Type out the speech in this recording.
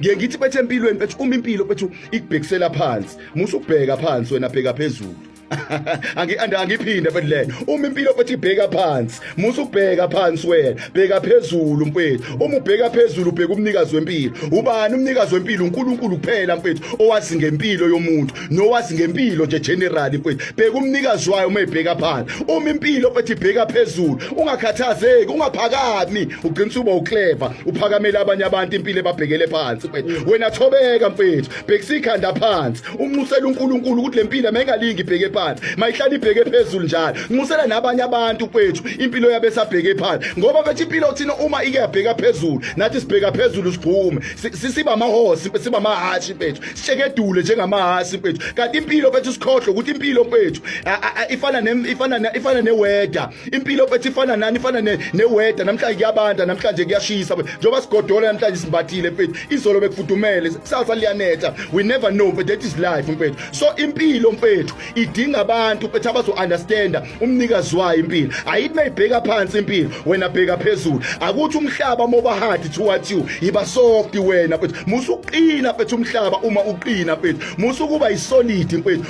Ngiye ngithi bethe empilweni bethu uma impilo bethu ikubhekisela phansi, musa ukubheka phansi wena bheka phezulu. Angi angiphinde mfethu leyo. Uma impilo mfethu ibheka phansi, musa ukubheka phansi wena, bheka phezulu mfethu. Uma ubheka phezulu ubheka umnikazi wempilo. Ubani umnikazi wempilo? uNkulunkulu kuphela mfethu owazi ngempilo yomuntu, nowazi ngempilo nje generally mfethu. Bheka umnikazi wayo uma ebheka phansi. Uma impilo mfethu ibheka phezulu, ungakhathazeki, ungaphakami, ugcina uba uclever, uphakamela abanye abantu impilo ebabhekele phansi mfethu. Wena thobeka mfethu, bhekisa ikhanda phansi, unxusela uNkulunkulu ukuthi lempilo mayingalingi ibheke phansi, mayihlale ibheke phezulu njalo. Nxusela nabanye abantu mfethu, impilo yabe sabheke phansi. Ngoba mfethu impilo thina uma ike yabheka phezulu, nathi sibheka phezulu sigqume. Siba amahosi, siba amahhashi mfethu. Sishekedule njengamahhashi mfethu. Kanti impilo mfethu sikhohlwe ukuthi impilo mfethu ifana ne ifana ifana neweather. Impilo mfethu ifana nani, ifana neweather. Namhlanje kuyabanda, namhlanje kuyashisa. Njengoba sigodola namhlanje simbathile mfethu. Izolo bekufudumele, kusasa liyanetha. We never know mfethu, that is life mfethu. So impilo mfethu idinga abantu mfethu abazo understanda umnikazi wayo impilo. Ayithi mayibheka phansi impilo, wena bheka phezulu. Akuthi umhlaba moba hard towards you, iba soft wena mfethu. Musa uqina mfethu umhlaba uma uqina mfethu. Musa ukuba isolid mfethu.